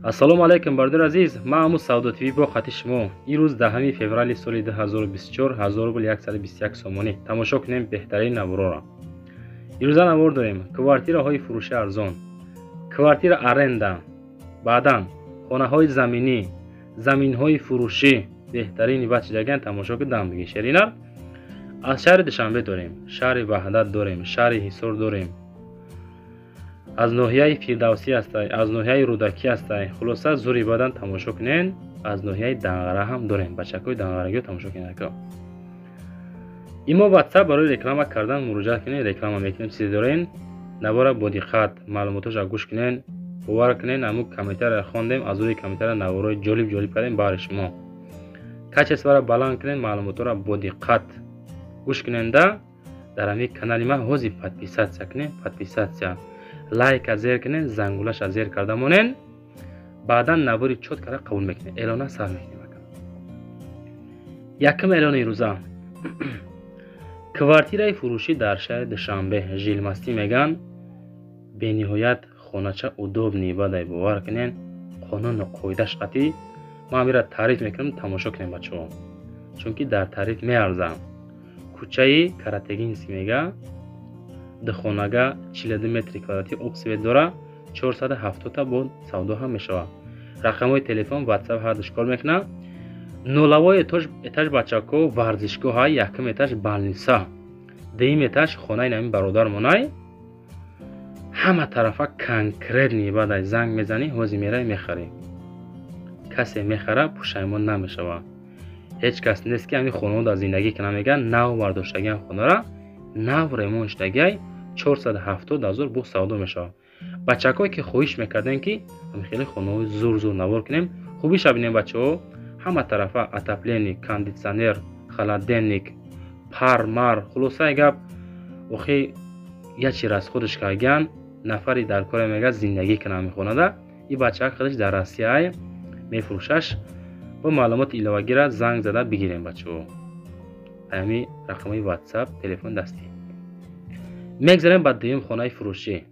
Ассалому алайкум, бародари азиз. Ман Аму Савдо ТВ бо хати шумо. Ирӯз 10 феврали соли 2024, 1000 рубл 121 сомонӣ. Тамошо кунем беҳтарин наворора. Ирӯза навор дорем: квартираҳои фурӯши арзон, квартира аренда, баъдан хонаҳои заминӣ, заминҳои фурӯшӣ, беҳтарин вачидаган. Тамошо ки дам бигир шеринар. Аз шаҳри Душанбе дорем, шаҳри Ваҳдат дорем, шаҳри Ҳисор дорем, аз ноҳияи Фирдавсӣ ҳастай, аз ноҳияи Рӯдакӣ ҳастай. Хулоса, зури бадан тамошо кунен. Аз ноҳияи Данғара ҳам дорем, бачакҳои данғарагиро тамошо кунен. Ака, имо WhatsApp барои реклама кардан муроҷиат кунен, реклама мекунем. Чизе дорен, навора бо диққат маълумотоша гӯш кунен. Бовар кунен, ҳамун комментария хондем, аз рӯи комментария наворои ҷолиб ҷолиб кардем баҳри шумо. Качествора баланд кунен, маълумотҳоро бо диққат гӯш куненда. Дар ҳамин канали ман ҳозир подписаться кунен, подписаться, лайка зер кунен, зангулаша зер карда монен. Баъдан навори чёткара қабул мекунем, эълона сар мекунем. Якум эълони рӯза: квартираи фурӯшӣ дар шаҳри Душанбе, Жилмастӣ меган. Бениҳоят хонача удобный бадай, бовар кунен, қонуну қоидаш қатӣ. Ман амира таъриф мекунам, тамошо кунем, бачаҳо, чунки дар таъриф меарзам. Кӯчаи Каратегинский мега, духонага, 42 метри квадратӣ, об, свет дора, 470-та бо савдо ҳам мешавад. Рақамҳои телефон, WhatsApp ҳардуш кор мекунад. Нулевой этаж, бачако, варзишгоҳа, якум этаж больница, дуюм этаж хонаи нами бародар монай. Ҳама тарафа конкретный бадай. Занг мезанӣ, ҳозир мерай, мехарӣ. Касе мехара, пушаймон намешавад. Ҳеҷ кас нест, ки ҳамин хонаҳо дар зиндагӣ кунам. Мегӯянд, нав бардоштагиам, хонара нав ремонт шудагиай, 470 ҳазор бо савдо мешавад. Бачакҳое, ки хоҳиш мекардем, ки хеле хонаҳои зур зур навор кунем, хубиша бинем, бачаҳо. Ҳама тарафа отопление, кондитсионер, холодильник, пар мар. Хулосаи гап, охи ячи расходаш карган нафари дар коре мега зиндагӣ кунам мехонада. И бачаак худаш дар Россияй мефурӯшаш. Бо маълумоти иловагира занг зада бигирем, бачаҳо, ҳами рақамҳои WhatsApp, телефон дастӣ. Мегзарем ба дуюм хонаи фурӯшӣ,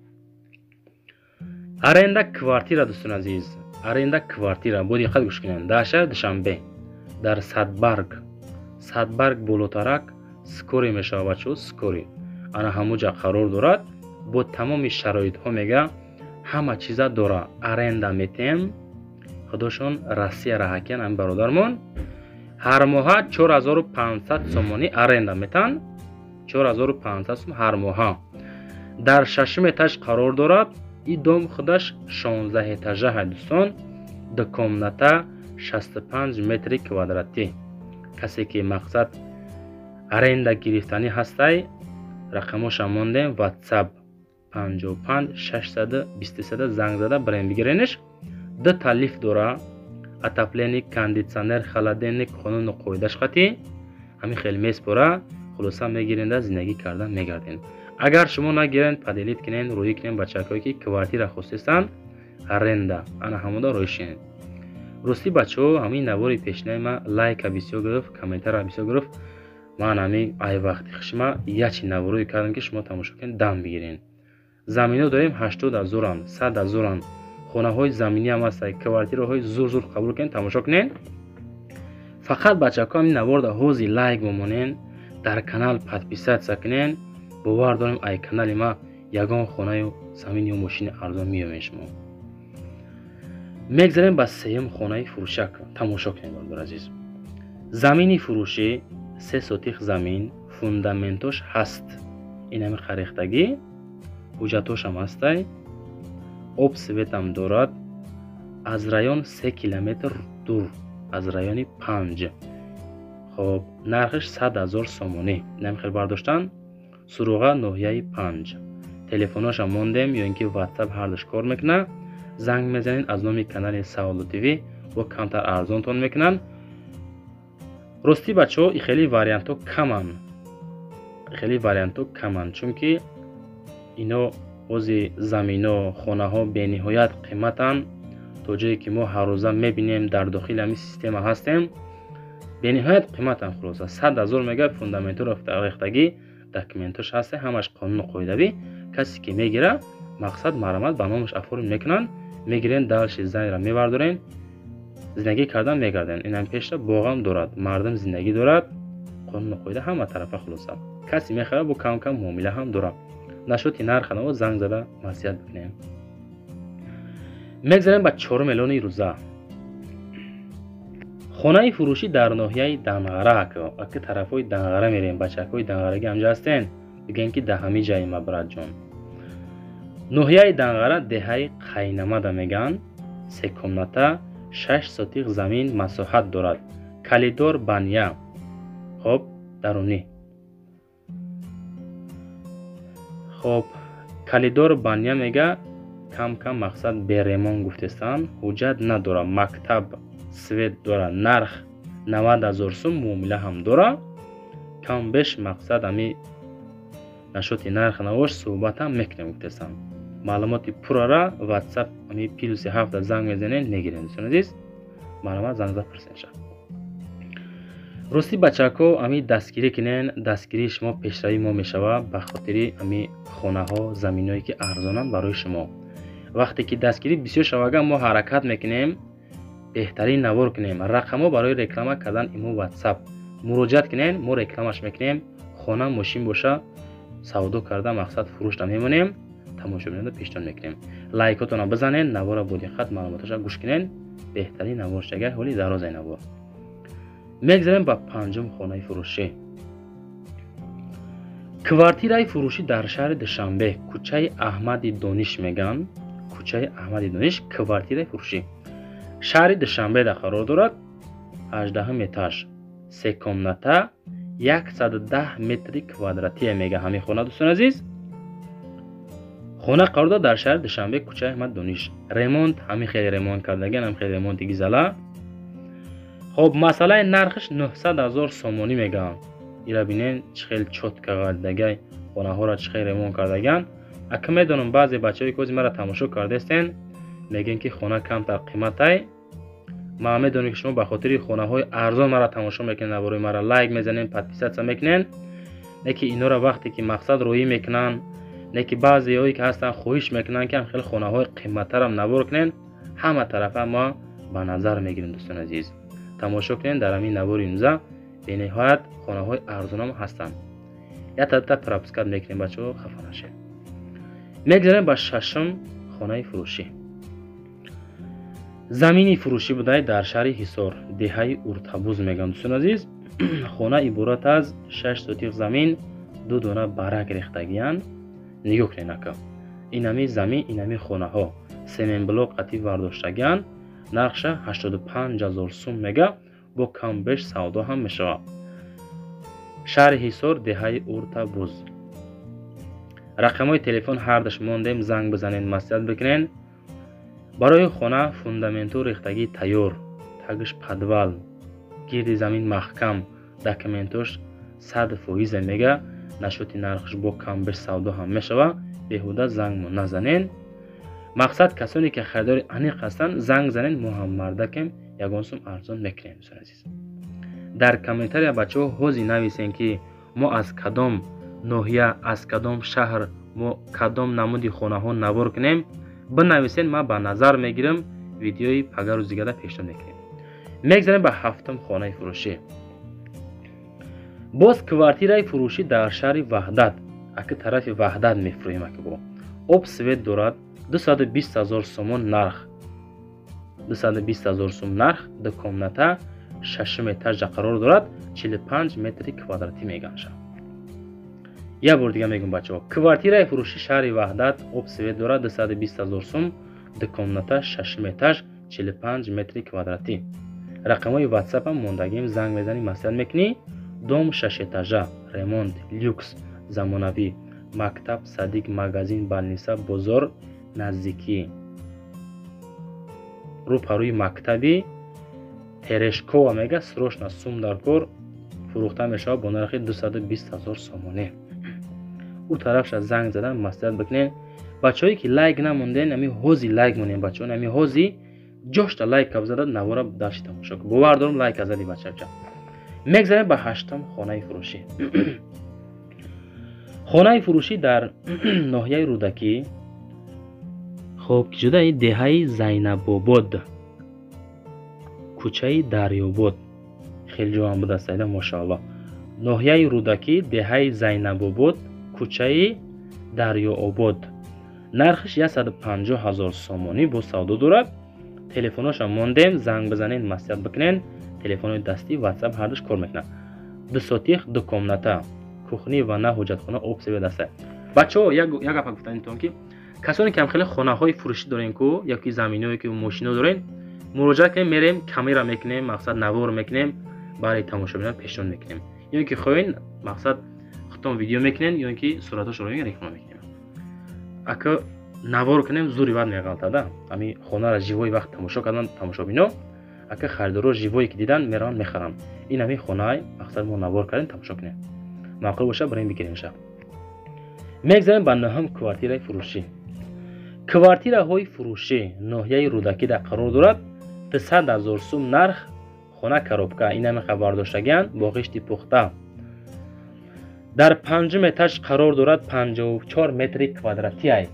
аренда квартира. Дӯстони азиз, аренда квартира, бо диққат гӯш кунед. Дар шаҳри Душанбе, дар Садбарг, Садбарг болотарак скорый мешавад, бачаҳо, скорый ана ҳамуҷа қарор дорад. Бо тамоми шароитҳо мега, ҳама чиза дора, аренда метем. Худошон Россия раҳакиян, ҳамин бародармон ҳар моҳа 4500 сомонӣ аренда метан, 4500 сом ҳар моҳа. Дар шашум этаж қарор дорад. И дом худаш 16 этажа ҳай, дӯстон. Ду комната, 65 метри квадратӣ. Касе ки мақсад аренда гирифтанӣ ҳастай, рақамоша мондем, WhatsApp 55 623 занг зада бирем, бигирениш. Дута лифт дора, отопление, кондитсионер, холодильник, қонуну қоидаш қатӣ ҳамин хел меспора. Хулоса, мегиренда, зиндагӣ кардан мегарден. Агар шумо нагирен, поделить кунен, рӯӣ кунен. Бачакҳое, ки квартира хостестанд аренда, ана ҳамода рӯӣ шинед. Ростӣ, бачаҳо, ҳамин навори пешинаи ма лайка бисёр гирифт, комментария бисёр гирифт. Ман ҳамин ай вақти хишма ячи наворое кардам, ки шумо тамошо кунед, дам бигирен. Замино дорем, 80 ҳазорам, 100 ҳазорам. Хонаҳои заминӣ ҳам ҳастад, квартираҳои зур зур қабул кунед, тамошо кунед. Фақат, бачаҳо, ҳамин наворда ҳозир лайк бимонен, дар канал подписаться кунен. Бовар дорем, ай канали ма ягон хонаю замин ё мошини арзон меёбед шумо. Мегзарем ба сеюм хонаи фурӯшак. Тамошо кунед, бародари азиз. Замини фурӯшӣ, 3 сотих замин, фундаментош ҳаст, ин ҳами харехтагӣ, ҳуҷҷатошам ҳастай, об, светам дорад. Аз район 3 километр дур, аз райони 5. Хоб, нархиш 100 000 сомонӣ. Инам хел бардоштан. Суруға, ноҳияи 5. Телефоноша мондем ё ин ки WhatsApp, ҳардуш кор мекунад. Занг мезанед, аз номи канали Савдо ТВ бо камтар арзонтон мекунанд. Ростӣ, бачаҳо, и хеле вариантҳо каманд, хеле вариантҳо каманд, чунки ино бози замино, хонаҳо бениҳоят қиматанд. То ҷое ки мо ҳаррӯза мебинем, дар дохили ҳамин система ҳастем, бениҳоят қиматанд. Хулоса, 100 000 мега, фундаментҳоро рехтагӣ, документош ҳаста, ҳамаш қонуну қоидавӣ. Касе ки мегира, мақсад, марамат ба номаш оформить мекунанд. Мегирен дальше зданияро мебардорен, зиндагӣ кардан мегарден. Инам пешра боғам дорад, мардум зиндагӣ дорад, қонуну қоида ҳама тарафа. Хулоса, касе мехарад, бо кам кам муомила ҳам дорад. Насчёти нарха наво занг зада маслиҳат бикунем. Мегзарем ба чорум эълони рӯза. Хонаи фурӯшӣ дар ноҳияи Данғара. Аки тарафҳои Данғара мерем. Бачакҳои данғарагӣ ҳамҷа ҳастен, бигӯем, ки да ҳами ҷайма, братҷон. Ноҳияи Данғара, деҳаи Қайнамада мегӯянд. Се комната, 6 сотих замин масоҳат дорад, коридор, баня. Хоб, дарунӣ. Хоб, коридор, баня мега, кам кам мақсад бе ремонт гуфтестанд, ҳуҷҷат надорад, мактаб, свет дорад. Нарх 90 000 сум, муомила ҳам дорад. Кам беш мақсад ами насчёти нарх навош суҳбатам мекунем гуфтестанд. Маълумоти пуррара WhatsApp ами +7 занг мезанед, мегирем. Дӯстони азиз, маълумот занг зада пурсенша. Ростӣ, бачаҳако, ами дастгирӣ кунен. Дастгирии шумо пешравии мо мешавад, ба хотири ами хонаҳо, заминое ки арзонанд барои шумо. Вақте ки дастгирӣ бисёр шавага, мо ҳаракат мекунем, беҳтарин навор кунем. Рақамҳо барои реклама кардан имо, WhatsApp муроҷиат кунен, мо рекламаш мекунем. Хона, мошин боша, савдо карда, мақсад фурӯшта мемонем, тамошобиноро пешниҳод мекунем. Лайкотонро бизанед, навора бо диққат маълумоташа гӯш кунед. Беҳтарин навор шага, ҳоли дарозаи навор. Мегзарем ба панҷум хонаи фурӯшӣ. Квартираи фурӯшӣ дар шаҳри Душанбе, кӯчаи Аҳмади Дониш мегӯянд. Кӯчаи Аҳмади Дониш, квартираи фурӯшӣ шаҳри Душанбеда қарор дорад, 18-ум этаж, се комната, 110 метри квадратия мега ҳамин хона. Дӯстони азиз, хона қарор дорад дар шаҳри Душанбе, кӯчаи Аҳмад Дониш. Ремонт ҳамин хеле ремонт кардагиан, ҳамин хеле ремонти гизала. Хоб, масъалаи нархаш 900 000 сомонӣ мегӯянд. Ира бинен, чӣ хел чётко кардагай хонаҳоро, чӣ хел ремонт кардагиан. Ака, медонам, баъзе бачаҳое ки ҳози маро тамошо кардаестен, мегӯянд, ки хона камтар қиматай. Ман медонам, ки шумо ба хотири хонаҳои арзон маро тамошо мекунед, наворои маро лайк мезанед, подписаться мекунед. Не ки инора вақте ки мақсад роҳӣ мекунанд, не ки баъзеҳое ки ҳастанд, хоҳиш мекунанд, ки ҳам хеле хонаҳои қиматтарам навор кунед. Ҳама тарафа мо ба назар мегирем. Дӯстони азиз, тамошо кунед, дар ҳамин навори имрӯза бениҳоят хонаҳои арзонам ҳастанд. Як та пропускать мекунем, бачаҳо, хафа нашед. Мегзарем ба шашум хонаи фурӯшӣ. Замини фурӯшӣ будай дар шаҳри Ҳисор, деҳаи Уртабуз мегӯям. Дӯстони азиз, хона иборат аз 6 сотих замин, ду дона барак рехтагиянд. Нигоҳ кунед, ака, инами замин, инами хонаҳо семенблок қатӣ вардоштагиянд. Нархша 85 000 сум мега, бо кам беш савдо ҳам мешавад. Шаҳри Ҳисор, деҳаи Уртабуз. Рақамҳои телефон ҳардаш мондем, занг бизанед, маслиҳат бикунед. Барои хона фундаменту рехтагӣ тайёр, тагиш подвал, гирди замин маҳкам, документош 100%-е мега. Насчёти нархш бо камбеш савдо ҳам мешавад. Беҳуда занг назанед. Мақсад, касоне ки харидори аниқ ҳастанд, занг занед, мо ҳам мардакем, ягон сум арзон мекунем. Дӯстони азиз, дар комментария, бачаҳо, ҳозир нависем, ки мо аз кадом ноҳия, аз кадом шаҳр, мо кадом намуди хонаҳо навор кунем, бинависед, ман ба назар мегирам, видеои пага рӯз дигара пешниҳод мекунем. Мегзарем ба ҳафтум хонаи фурӯшӣ. Боз квартираи фурӯшӣ дар шаҳри Ваҳдат. Аки тарафи Ваҳдат мефурӯем, аки бо об, свет дорад. 220 000 сомон нарх, 220 000 сум нарх. Ду комната, шашум этажа қарор дорад, 45 метри квадратӣ меганша. Як бор дига мегӯм, бачаҳо: квартираи фурӯшӣ, шаҳри Ваҳдат, об, свет дорад, 220 000 сум, ду комната, шашум этаж, 45 метри квадратӣ. Рақамҳои ватсапам мондагим, занг мезанӣ, маслиҳат мекунӣ. Дом шашэтажа, ремонт, люкс, замонавӣ, мактаб, садик, магазин, больница, бозор наздикӣ, рӯпарӯи мактаби Терешкова мега. Срочно сум дар кор, фурӯхта мешавад бо нархи 220 000 сомонӣ. Ӯ тарафша занг задан, маслиҳат бикунед. Бачаҳое ки лайк намонден, ами ҳози лайк монем. Бачаҳо, ами ҳози ҷошта лайк зада, навора дарши тамошо кун. Бовар дорам, лайк зади, бачача. Мегзарем ба ҳаштум хонаи фурӯшӣ. Хонаи фурӯшӣ дар ноҳияи Рӯдакӣ. Хоб, ки ҷудаи деҳаи Зайнабобод, кӯчаи Дарёбод. Хеле ҷоам будааст, айда, мошааллоҳ. Ноҳияи Рӯдакӣ, деҳаи Зайнабобод, кӯчаи Дарёобод. Нархиш 150 000 сомонӣ бо савдо дорад. Телефоношо мондем, занг бизанед, маслиҳат бикунед. Телефонои дастӣ, WhatsApp ҳардуш кор мекунад. 2 сотих, 2 комната, кухни, ванна, ҳоҷатхона, об себе даста. Бачаҳо, як гапа гуфтанитон ки касоне ки ҳам хеле хонаҳои фурӯшӣ дорем ку, ёки заминое ки мошино дорем, муроҷиат кунем, мерем, камера мекунем, мақсад навор мекунем, барои тамошобинон пешниҳод мекунем. Ё ин ки хоҳед, мақсад худтон видео мекунед, ё ин ки суратҳошро реклама мекунем. Ака навор кунем, зури вақт меғалтада. Ҳами хонаро живои вақт тамошо кардан тамошобино, ака харидоро живое ки дидан мераванд мехаранд. Ин ҳамин хонаи мақсад мо навор кардем, тамошо кунем. Маъқул боша, барем бигиремша. Мегзарем ба нӯҳум квартираи фурӯшӣ. Квартираҳои фурӯшӣ ноҳияи Рӯдакида қарор дорад. 200 000 сум нарх, хона коробка. Ин ҳамин хабар доштагиан бо ғишти пухта. Дар панҷум этаж қарор дорад, 54 метри квадратӣ ай.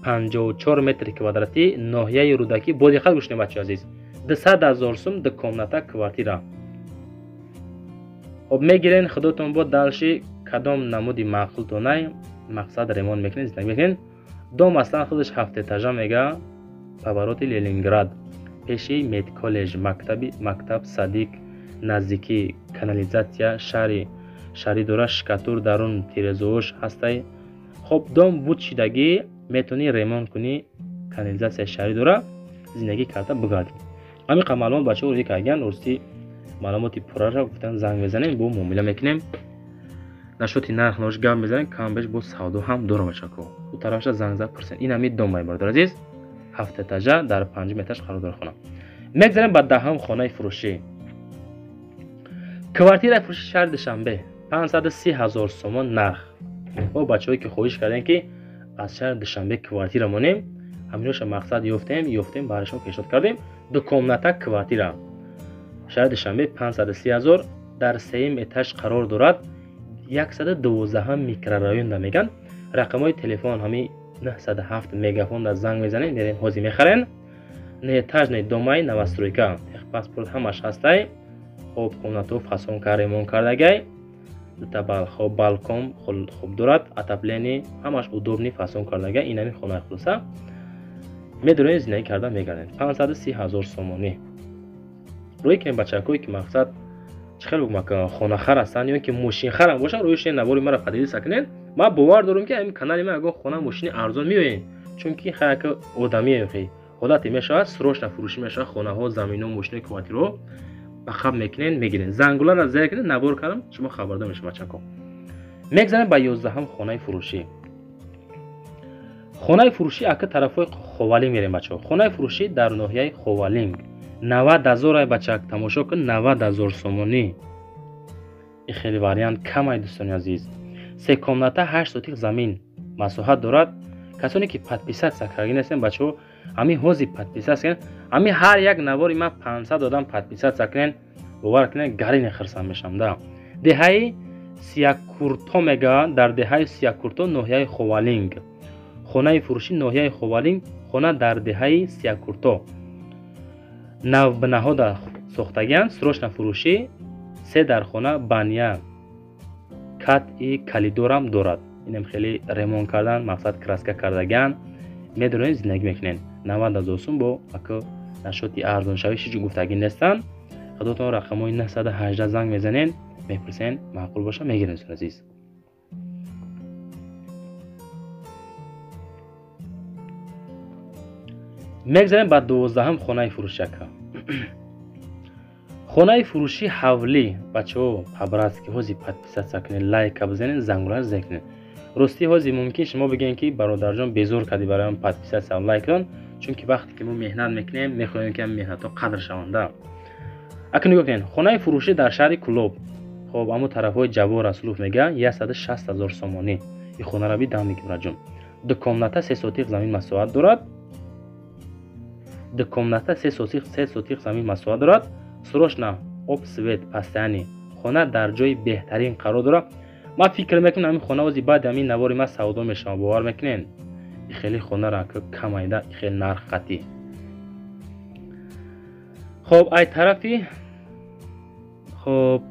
54 метри квадратӣ, ноҳияи Рӯдакӣ. Бо диққат гӯш кунед, бачаҳои азиз. 200 000 сум, 2 комната квартира. Хоб, мегирен худотон бо далши кадом намуди маъқултонай, мақсад ремонт мекунед, зиндагӣ мекунед. Дом аслан худаш 7 этажа мега, повороти Ленинград, пеши медколлеҷ, мактаб, садик, наздикӣ канализатсия, шаҳри дора, шикатур, дарун тирезаош ҳастай. Хоб, дом буд шидагӣ, метавонӣ ремонт кунӣ, канализатсияи шаҳрӣ дора, зиндагӣ карда бигардӣ. Ҳамин қадр маълумот бачаҳо рӯй кардагиан. Рости маълумоти пурраро гуфтан занг мезанем, бо муомила мекунем. Нашоти нарх нош гап мезанем, кам беш бо савдо ҳам дорам бачако. Ӯ тарафша занг зад пурсен. Ин ҳамин дом ай, бародар азиз, 7 этажа, дар 5 этаж қарор дорад хона. Мегзарем ба даҳум хонаи фурӯшӣ. Квартираи фурӯши шаҳри Душанбе, 530 000 сомон нарх. Мо бачаҳое ки хоҳиш кардем ки аз шаҳри Душанбе квартира монем, ҳаминоша мақсад ёфтем, барои шумо пешниҳод кардем. 2 комната квартира. Шаҳри Душанбе 530 000, дар 3-юм этаж қарор дорад. 112 микрорайонда меган. Рақамҳои телефон ҳами 907 мегафон дар занг мезанед, мерем ҳозир мехарен. Неэтажный домай, новостройка, техпаспорт ҳамаш ҳастай. Хоб, комнатаҳо фасон кар, ремонт кардагай. Дута хоб, балкон хуб дорад, отопление ҳамаш удобный фасон кардагай. Ин ҳамин хонаи хулоса. Медонед зиндагӣ карда мегардед. 530 000 сомонӣ. Рӯй кунед бачакое ки мақсад чӣ хел бигӯям, хонахар ҳастанд ё ки мошинхар ҳам бошанд, рӯи шуни навори маро поделиться кунед. Ман бовар дорам ки ҳамин канали ман ягон хона мошини арзон меоед, чунки хаяка одамие ҳолате мешавад, срочно фурӯшӣ мешавад хонаҳо, заминҳо, мошино, квартираҳо. Ба хаб мекунед, мегиред. Зангуларо зер кунед, навор кардам, шумо хабардор мешавед бачако. Мегзарем ба 11-ум хонаи фурӯшӣ. Хонаи фурӯшӣ ака тарафҳои Ховалинг мерем бачаҳо. Хонаи фурӯшӣ дар ноҳияи Ховалинг 90 000 ай бачак, тамошо кун, 90 000 сомонӣ. Ин хеле вариант камай дӯстони азиз. 3 комната, 8 сотих замин масоҳат дорад. Касоне ки подписаться карда нестем бачаҳо, ҳамин ҳозир подписаться кунед. Ҳамин ҳар як навори ман 500 одам подписаться кунед, бовар кунед, гарини хирсанд мешавам да. Деҳаи Сиякурто мега, дар деҳаи Сиякурто, ноҳияи Ховалинг. Хонаи фурӯшӣ ноҳияи Ховалинг, хона дар деҳаи Сиякурто. Навбинаҳода сохтагианд, срочно фурӯшӣ, 3 дар хона, баня, кат и калидорам дорад. Инам хеле ремонт кардан, мақсад краска кардагианд. Медонед зиндагӣ мекунед. 90 000 сум бо ака нашоти арзоншавӣ ҳеҷ гуфтагӣ нестанд. Худотон рақамҳои 918 занг мезанед, мепурсен, маъқул боша мегиред дӯстони азиз. Мегзарем ба 12-ум хонаи фурӯшӣ ака. Хонаи фурӯшӣ ҳавлӣ, бачаҳо, по-братски ҳозир подписаться кунед, лайка бизанед, зангуларо зер кунед. Рости ҳозир мумкин шумо бигӯед ки бародарҷон безор кардӣ барои ман подписаться лайк кун, чунки вақте ки мо меҳнат мекунем, мехоҳем ки ҳамин меҳнатҳо қадр шаванд. Ака нигоҳ кунед, хонаи фурӯшӣ дар шаҳри Кулоб. Хоб, аммо тарафҳои Ҷаббор Расулов мега 160 000 сомонӣ. Ин хонаро бидам мегирад ҷон. 2 комната, 3 сотих замин масоҳат дорад. 2 комната, 3 сотих, 3 сотих замин масоҳат дорад. Срочно об, свет, постоянный. Хона дар ҷои беҳтарин қарор дорад. Ман фикр мекунам ҳамин хона ози баъди ҳамин навори ман савдо мешавад, бовар мекунед? Хеле хонара камайда, хеле нарх қатӣ. Хоб, ай тарафи, хоб,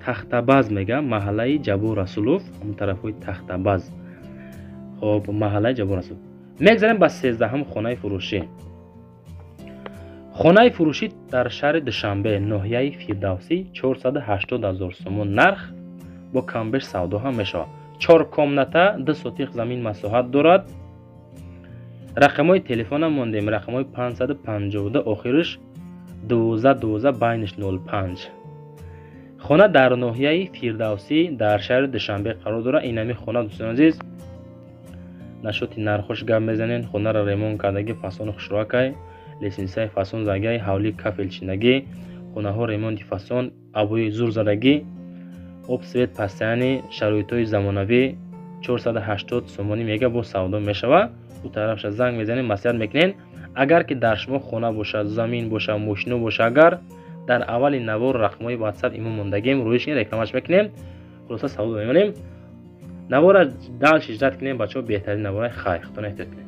Тахтабаз мегам, маҳаллаи Ҷаббор Расулов, ҳамн тарафҳои Тахтабаз. Хоб, маҳаллаи Ҷаббор Расулов. Мегзарем ба 13-ҳам хонаи фурӯшӣ. Хонаи фурӯшӣ дар шаҳри Душанбе, ноҳияи Фирдавсӣ, 480 000 сомон нарх, бо камбеш савдо ҳам мешавад. Чор комната, 2 сотих замин масоҳат дорад. Рақамҳои телефона мондем, рақамҳои 552, охириш 12 12, байниш 05. Хона дар ноҳияи Фирдавсӣ, дар шаҳри Душанбе қарор дорад. Инами хона, дӯстони азиз, нашоти нархош гап мезанен. Хонаро ремонт кардагӣ, фасони хушрӯакай, лестницаи фасон задагӣ, ҳавлии кафел чиндагӣ, хонаҳо ремонти фасон, обои зур задагӣ, об, свет постоянный, шароитҳои замонавӣ. 480 сомонӣ мега, бо савдо мешавад. Ӯ тарафша занг мезанем, маслиҳат мекунем. Агар ки дар шумо хона бошад, замин бошад, мошино бошад, агар дар аввали навор рақамҳои Ватсап имо мондагем, рӯиш рекламаш мекунем. Хулоса, савдо мемонем. Навора дальше ждать кунем, бачаҳо, беҳтарин навораи. Хайр, худо эҳтиёт кунед.